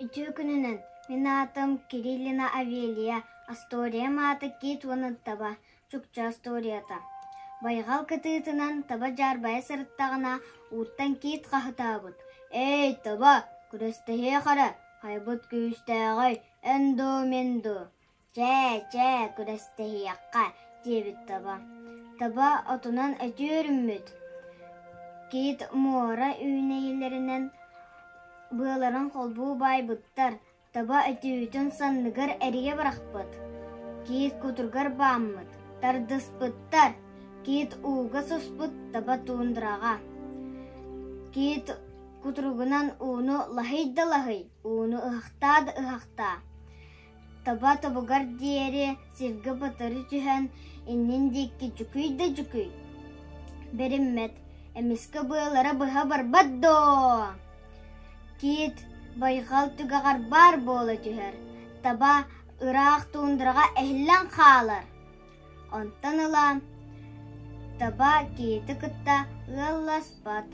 Үтүө күнүнэн, мин аатым Кириллина Авелия, Асториям аата Кит уонна Таба, Чукча остуоруйата. Байҕал кытыытынан таба дьаарбайа сырыттаҕына, ууттан киит хаһытаабыт: «Эй, таба, күрэстэһиэх эрэ, хайбыт күүстээҕэй, эн дуу, мин дуу?» «Чээ, чээ, күрэстэһиэххэ» диэбит таба. Таба отунан өтүөрүммүт, киит муора үүнэйилэринэн быаларын холбуу баайбыттар, таба өтүүтүн санныгар эрийэ бырахпыт, киит кутургар бааммыт, тардыспыттар, киит ууга суспут таба тундраҕа. Киит кутуругунан ууну лаһый да лаһый, ууну ыһахтаа да ыһахтаа. Таба тобугар диэри сиргэ батары түһэн, иннин диэки дьүкүй да дьүкүй. Бэриммэт, эмискэ быалара быһа барбат доо! Киит байҕал түгэҕэр баар буола түһэр, таба ыраах тундраҕа эһиллэн хаалар. Онтон ыла таба киити кытта ыалласпат.